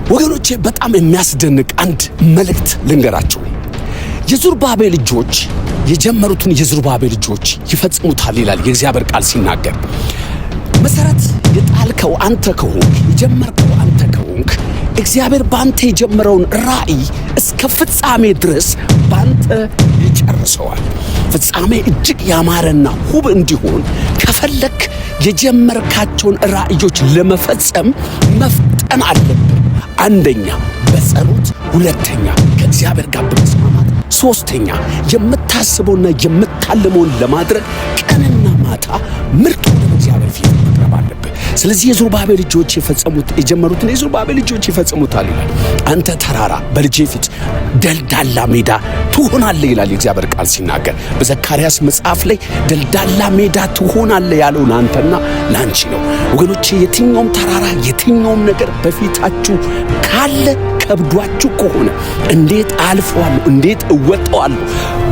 ወገኖቼ፣ በጣም የሚያስደንቅ አንድ መልእክት ልንገራችሁ። የዙርባቤል ልጆች የጀመሩትን የዙርባቤል ልጆች ይፈጽሙታል ይላል የእግዚአብሔር ቃል ሲናገር። መሰረት የጣልከው አንተ ከሆንክ፣ የጀመርከው አንተ ከሆንክ፣ እግዚአብሔር በአንተ የጀመረውን ራእይ እስከ ፍጻሜ ድረስ በአንተ ይጨርሰዋል። ፍጻሜ እጅግ ያማረና ውብ እንዲሆን ከፈለክ የጀመርካቸውን ራእዮች ለመፈጸም መፍጠን አለብን። አንደኛ በጸሎት፣ ሁለተኛ ከእግዚአብሔር ጋር በመስማማት፣ ሶስተኛ የምታስበውና የምታልመውን ለማድረግ ቀንና ማታ ምርጥ ወደ እግዚአብሔር ፊት መቅረብ አለብህ። ስለዚህ የዙሩባቤል ልጆች የፈጸሙት የጀመሩትን የዙሩባቤል ልጆች ይፈጽሙታል ይላል። አንተ ተራራ በልጄ ፊት ደልዳላ ሜዳ ትሆናለህ ይላል የእግዚአብሔር ቃል ሲናገር። በዘካርያስ መጽሐፍ ላይ ደልዳላ ሜዳ ትሆናለህ ያለው ለአንተና ለአንቺ ነው። ወገኖቼ፣ የትኛውም ተራራ የትኛውም ነገር በፊታችሁ ካለ፣ ከብዷችሁ ከሆነ፣ እንዴት አልፈዋለሁ፣ እንዴት እወጣዋለሁ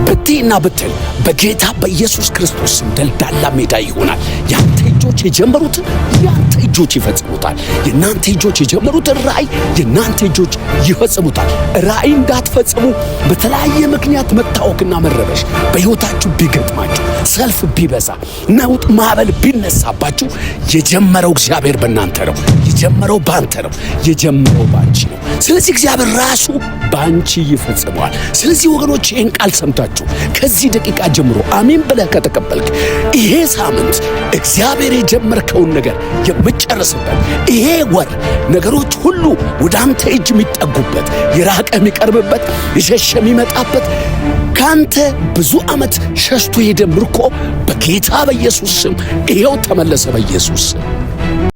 ብትይና ብትል በጌታ በኢየሱስ ክርስቶስ ስም ደልዳላ ሜዳ ይሆናል። ያንተ እጆች የጀመሩትን ያንተ እጆች ይፈጽሙታል። የእናንተ እጆች የጀመሩትን ራእይ የእናንተ እጆች ይፈጽሙታል። ራእይ እንዳትፈጽሙ በተለያየ ምክንያት መታወክና መረበሽ በሕይወታችሁ ቢገጥማችሁ፣ ሰልፍ ቢበዛ፣ ነውጥ ማዕበል ቢነሳባችሁ የጀመረው እግዚአብሔር በእናንተ ነው። የጀመረው ባንተ ነው። የጀመረው ባንቺ ነው። ስለዚህ እግዚአብሔር ራሱ ባንቺ ይፈጽመዋል። ስለዚህ ወገኖች፣ ይህን ቃል ሰምታችሁ ከዚህ ደቂቃ ጀምሮ አሜን ብለህ ከተቀበልክ ይሄ ሳምንት እግዚአብሔር የጀመርከውን ነገር የምጨርስበት፣ ይሄ ወር ነገሮች ሁሉ ወደ አንተ እጅ የሚጠጉበት፣ የራቀ የሚቀርብበት፣ የሸሸ የሚመጣበት፣ ከአንተ ብዙ ዓመት ሸሽቶ የሄደ ምርኮ በጌታ በኢየሱስ ስም ይሄው ተመለሰ በኢየሱስ ስም።